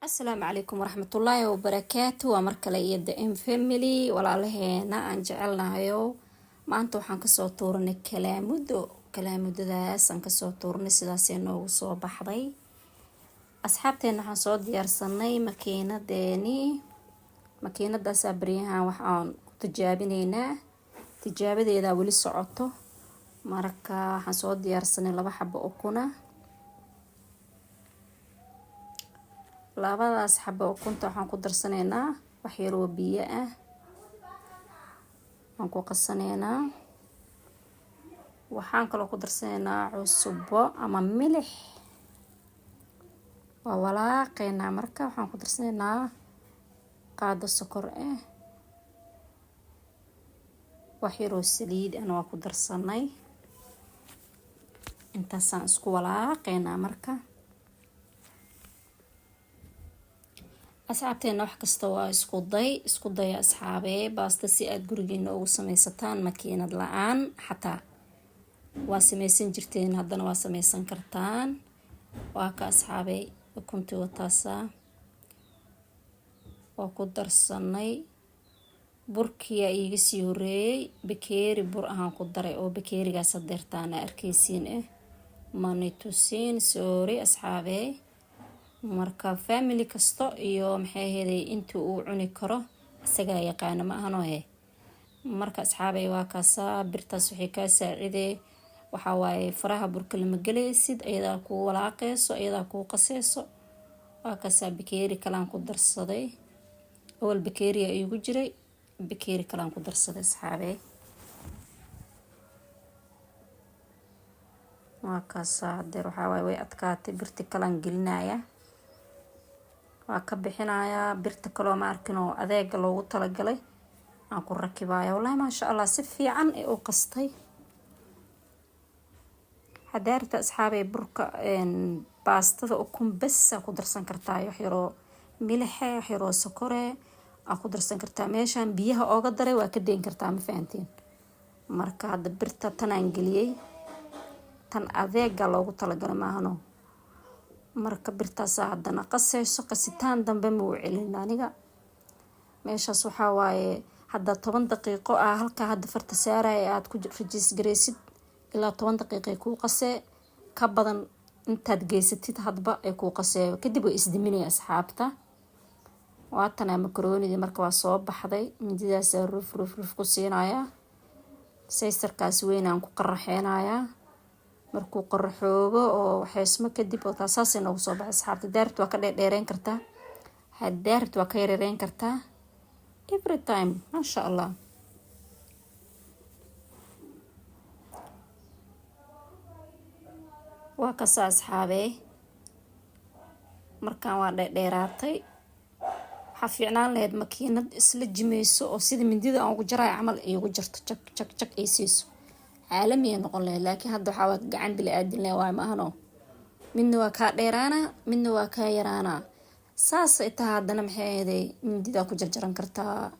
Asalaamu calaykum waraxmatullaahi wabarakaatu. Waa mar kale iyo The M Family, walaalaheena aan jecelnahayo. Maanta waxaan kasoo tuurnay kalaamudo. Kalaamudadaas aan kasoo tuurnay sidaasay noogu soo baxday. Asxaabteena, waxaan soo diyaarsanay makiinadeeni. Makiinadaasaa baryahan waxaan ku tijaabineynaa, tijaabadeedaa weli socoto. Marka waxaan soo diyaarsanay laba xabo ukuna. Labadaas xabo ukunta waxaan ku darsanaynaa wax yaroo biyo ah, waan ku qasanaynaa. Waxaan kaloo ku darsanaynaa cusbo ama milix, waa walaaqeynaa. Marka waxaan ku darsanaynaa qaado sokor ah, wax yaroo saliid ahna waa ku darsanay. Intaasaan isku walaaqeynaa. Marka asxaabteena, wax kasta waa isku day, isku daya asxaabee. Baasta si aada gurigeena ugu sameysataan makiinad la-aan, xataa waa sameysan jirteen, haddana waa sameysan kartaan. Waa ka asxaabey, ukuntii wataasaa waa ku darsanay. Burkiyaa iiga sii horeeyey, bakeeri bur ahaan ku daray oo bakeerigaas hadeertaana arkeysiin ah, manitusiin, sorry asxaabey. Marka family kasta iyo maxay aheeday intii uu cuni karo isagaa yaqaana, ma ahano he. Marka asxaabey, waa kaasaa. Birtaas waxay kaa saacidee, waxaa waaye faraha burka lama gelaysid, ayadaa kuu walaaqeyso, ayadaa kuu qaseyso. Waa kaasaa, bakeeri kalaan ku darsaday. Awal bakeeriya iigu jiray, bakeeri kalaan ku darsaday asxaabey. Waa kaasaa. Hadeer waxaa waaye way adkaatay, birti kalaan gelinaya, waa ka bixinayaa. Birta kaloo ma arkin oo adeega loogu talagalay aan ku rakibaya. Wallahi maasha Allah, si fiican ee u qastay. Haddaa rabta asxaabey, burka baastada ukun bes aa ku darsan kartaa, wax yaroo milixe, wax yaroo sokore aa ku darsan kartaa. Meeshaan biyaha ooga daray waa ka dayn kartaa, ma fahanteen? Marka hadda birta tanaan geliyey, tan adeega loogu talagalay maahano. Marka birtaasaa haddana qaseyso, qasitaan dambe ma u celin aniga. Meeshaas waxaa waaye hadda 10 daqiiqo ah halkaa hadda farta saaraya aada ku rajiis gareysid, ilaa 10 daqiiqay kuu qasee. Ka badan intaad geysatid hadba ay kuu qasee, kadib way isdiminaya asxaabta. Waatanaa makaroonidii. Marka waa soo baxday, mindidaasaa ruf ruf ruf ku siinayaa, saysarkaas weynaan ku qaraxeynayaa. Markuu qaraxoobo oo xeesmo kadib oo taa saasay noogu soo baxay asxaabta. Daarit waa ka dheerdheereyn kartaa, hadaarit waa ka yareereyn kartaa, every time, maasha Allah. Waa kasa asxaabee, markaan waa dheerdheeraatay. Waxaa fiicnaan lahayd makiinad isla jimeyso oo sida mindida aan ugu jarayo camal iigu jarto, jag jag jag ay siiso, caalamiya noqon lahayd. Laakiin hadda waxaa waa gacan bili aadin leh waay, ma ahano? Midna waa kaa dheeraanaa, midna waa kaa yaraanaa. Saasay taha haddana maxay ahaday mindidaa ku jarjaran kartaa.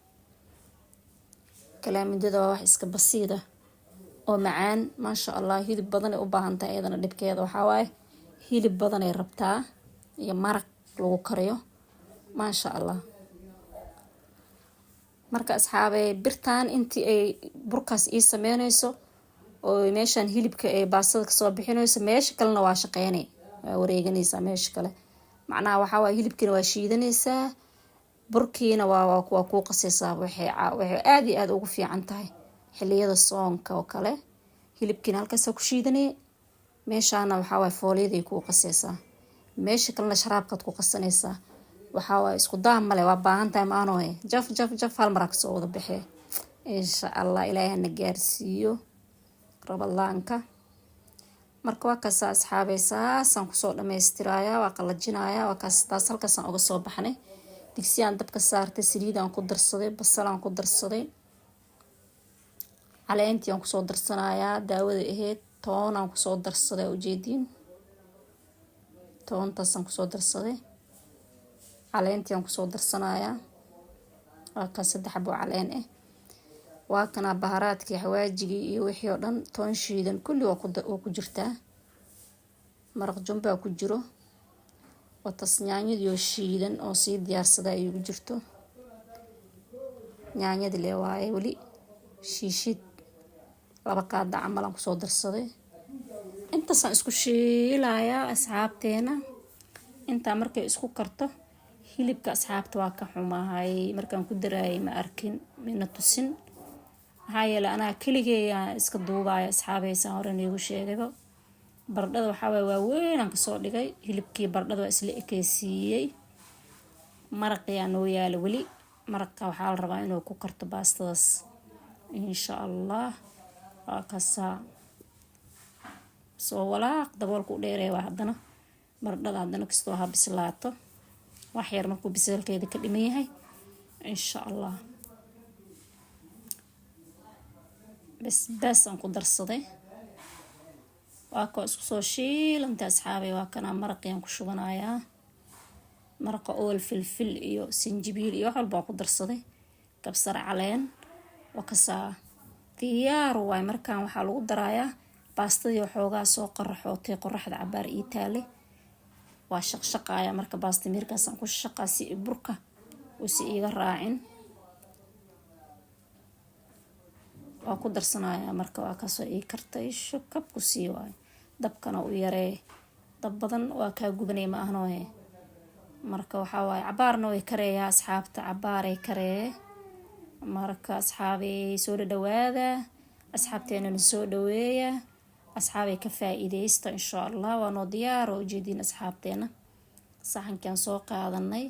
Kalaamidada waa wax iska basiida oo macaan, maasha Allah. Hilib badanay u baahan tahay iyadana. Dhibkeeda waxaa waaye hilib badanay rabtaa iyo maraq lagu kariyo, maasha Allah. Marka asxaabey, birtaan intii ay burkaas ii sameyneyso oo meeshaan hilibka ee baastada kasoo bixineyso, meesha kalena waa shaqeynay, waa wareeganaysaa meesha kale. Macnaha waxaa waaye hilibkiina waa shiidanaysaa, burkiina waa kuu qasaysaa. Waxay aada iyo aada ugu fiican tahay xiliyada soonka oo kale. Hilibkiina halkaasaa ku shiidanay, meeshaana waxaa waaye foolyaday kuu qasaysaa, meesha kalena sharaabkaad ku qasanaysaa. Waxaa waaye isku daa male, waa baahan tahay maanoe. Jaf jaf jaf, hal maraa kasoo wada baxee. Insha Allah Ilaahay hana gaarsiiyo Ramadaanka. Marka waa kaasa asxaabey, saasaan kusoo dhamaystirayaa, waa qalajinayaa. Waa kaas, taas halkaasaan uga soo baxnay. Digsiyaan dabka saartay, saliidaan ku darsaday, basalaan ku darsaday, caleentii aan kusoo darsanayaa daawada ahayd, toonaan kusoo darsaday, ujeediin, toontaasaan kusoo darsaday, caleentii aan kusoo darsanayaa. Waa kaas, saddex xabo caleen ah. Waa kanaa baharaadkii, xawaajigii iyo wixii oo dhan, toon shiidan kulli waa ku jirtaa, maraq jumbaa ku jiro. Watas yaanyadii oo shiidan oo sii diyaarsada ay igu jirto. Yaanyadii lee waaye, weli shiishid 2 qaada camal aan kusoo darsaday. Intaasaan isku shiilayaa, asxaabteena. Intaa markay isku karto hilibka, asxaabta, waa ka xumahay markaan ku daraayay ma arkin, mina tusin. Maxaa yeelay anaa keligeeyaan iska duubaya, asxaabeysaan hore niigu sheegayba. Baradhada waxaa waaye waaweyn aan kasoo dhigay. Hilibkii baradhada waa isla ekeysiiyey. Maraqiyaa noo yaala weli. Maraqa waxaa la rabaa inuu ku karto baastadaas, insha Allah. Waa kasaa soo walaaq, daboolka u dheereeya. Waa haddana baradhada haddana kastoo ha bislaato wax yar markuu biseelkeeda ka dhiman yahay, insha Allah. Basbaas aan ku darsaday. Waa koo isku soo shiilanta, asxaabay. Waa kanaa maraqiyaan ku shubanayaa. Maraqa ool, filfil iyo sinjibiil iyo wax walba ku darsaday, kabsar caleen. Waa kasaa, diyaar waay. Markaan waxaa lagu darayaa baastadii waxoogaa soo qoraxootay, qoraxda cabaar ii taalay. Waa shaqshaqaya marka baasta miirkaasaan ku shaqaa si burka uusi iiga raacin. Waa ku darsanayaa marka. Waa kasoo ii kartay, shukab ku sii waayo. Dabkana u yaree, dab badan waa kaa gubanay, ma ahnohe. Marka waxaa waaye cabaarna way kareeyaa, asxaabta, cabaaray karee. Marka asxaabay, soo dhadhawaada, asxaabteenana soo dhaweeya. Asxaabay, ka faa-iideysta, insha Allah. Waa noo diyaar oo ujeediin, asxaabteena. Saxankaan soo qaadanay,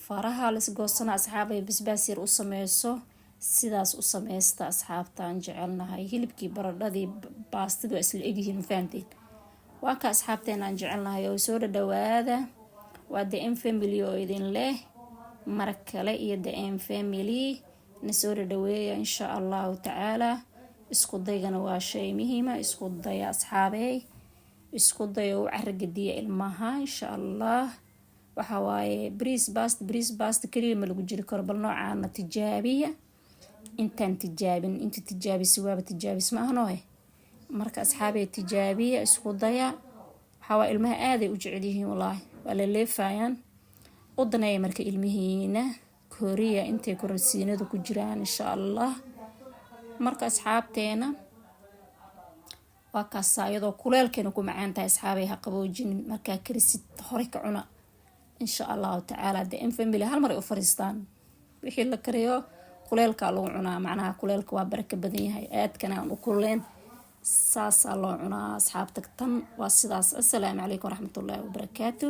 faraha lasgoosana, asxaabay. Basbaas yar u sameyso, sidaas u sameysta, asxaabtaan jecelnahay. Hilibkii, baradhadii, baastadii waa isla egyihiin, ma fahanteen? Waa ka asxaabteena aan jecelnahay oo soo dhadhawaada. Waa The M Family oo idin leh mar kale iyo The M Family na soo dhadhaweeya, insha Allahu tacaala. Isku daygana waa shay muhiima. Isku daya, asxaabey, isku daya, u caragadiya ilmaha, insha Allah. Waxa waaye bariis bast, bariis bast keliya ma lagu jiri karo. Bal noocaana tijaabiya. Intaan tijaabin, inta tijaabisa waaba tijaabis, ma ahnohe? Marka asxaabey, tijaabiya, isku daya. Waxaa waa ilmaha aaday u jecel yihiin, wallaahi, waa la leefayaan. U daneeya marka ilmihiina, koriya intay kororsiinadu ku jiraan, insha Allah. Marka asxaabteena, waa kaasa iyadoo kuleelkeena ku macaan tahay. Asxaabay, ha qaboojinin. Markaa karisid hore ka cuna, insha Allahu tacaala. The M Family hal mar ay u fariistaan. Wixii la kariyo kuleelkaa lagu cunaa, macnaha kuleelka waa baraka badan yahay. Aadkana aan u kululeen, saasaa loo cunaa, asxaabta. Tan waa sidaas. Assalaamu calaykum waraxmatullaahi wabarakaatu.